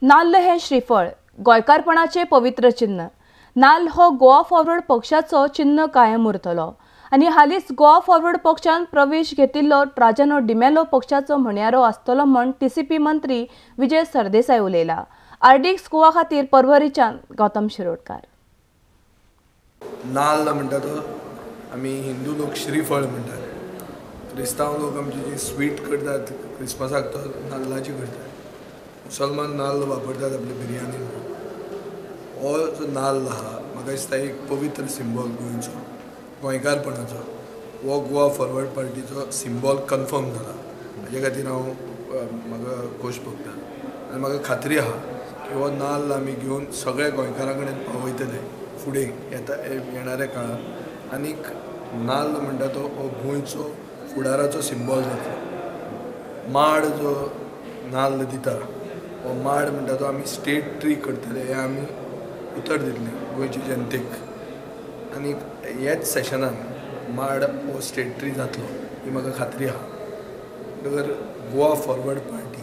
नाल्ल हें श्रीफळ गोंयकारपणाचें पवित्र चिन्न. नाल्ल हो गोवा फॉरवर्ड पक्षाचो चिन्न कायम उरतलो आनी हालींच गोवा फॉरवर्ड पक्षान प्रवेश घेतिल्लो ट्राजानो डिमेलो पक्षाचो म्हणयारो आसतलो म्हूण टीसीपी मंत्री विजय सरदेसाय उलयला. आरडीएक्स गोवा खातीर पर्वरीच्यान गौतम शिरोडकार. नाल्ल म्हणटा तो आमी हिंदू लोक श्रीफळ म्हणटात, क्रिस्तांव लोक आमची जी स्वीट करतात क्रिसमसाक तो नाल्लाची करतात, मुसलमान नाल्ल वापरतात आपली बिरयानी. हो जो नाल्ल आहा म्हाका दिसता एक पवित्र सिंबॉल गोंयचो, गोंयकारपणाचो. हो गोवा फॉरवर्ड पार्टीचो सिंबॉल कन्फर्म जाला. हाजे खातीर हांव म्हाका खोश भोगता आनी म्हाका खात्री आहा की हो नाल्ल आमी घेवन सगळे गोंयकारां कडेन पावयतले फुडें येता येणाऱ्या काळांत. आनीक नाल्ल म्हणटा तो हो गोंयचो फुडाराचो सिंबॉल जातलो. माड जो नाल्ल दिता हो माड म्हणटा तो आमी स्टेट ट्री करतले हें आमी उतर दितलें गोंयचे जनतेक. आनी ह्याच सेशनान माड हो स्टेट ट्री जातलो ही म्हाका खात्री आहा. म्हणटकर गोवा फॉरवर्ड पार्टी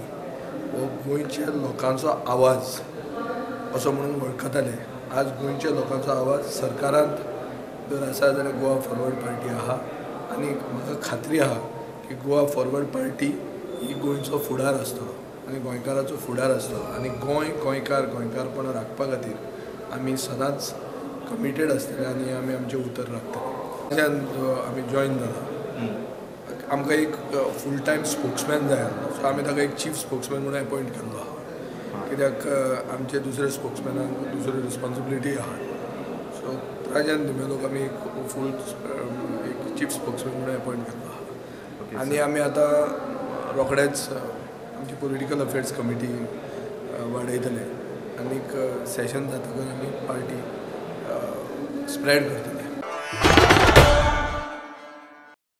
हो गोंयच्या लोकांचो आवाज असो म्हणून वळखताले. आज गोंयच्या लोकांचो आवाज सरकारांत जर आसा जाल्यार गोवा फॉरवर्ड पार्टी आहा. आनी म्हाका खात्री आहा की गोवा फॉरवर्ड पार्टी ही गोंयचो फुडार आसतलो आनी गोंयकाराचो फुडार आसतलो. आनी गोंय गोंयकार गोंयकारपण राखपा खातीर आमी सदांच कमिटेड आसतले आनी आमी आमचें उतर राखतले. आमी जॉयन जाला, आमकां एक फूल टायम स्पोक्समॅन जाय आसलो, सो आमी ताका एक चीफ स्पोक्समॅन म्हणून एपॉयंट केल्लो आहा. कित्याक आमचे दुसरे स्पोक्समॅनाक दुसऱ्यो रिस्पोन्सिबिलिटी आहात. सो ट्राजन डिमेलोक आमी एक फूल एक चीफ स्पोक्समॅन म्हणून एपॉयंट केल्लो आहा. आनी आमी आतां रोखडेच आमची पॉलिटिकल अफेर्स कमिटी वाडयतले आनीक सेशन जातकच आमी पार्टी स्प्रेड करतले.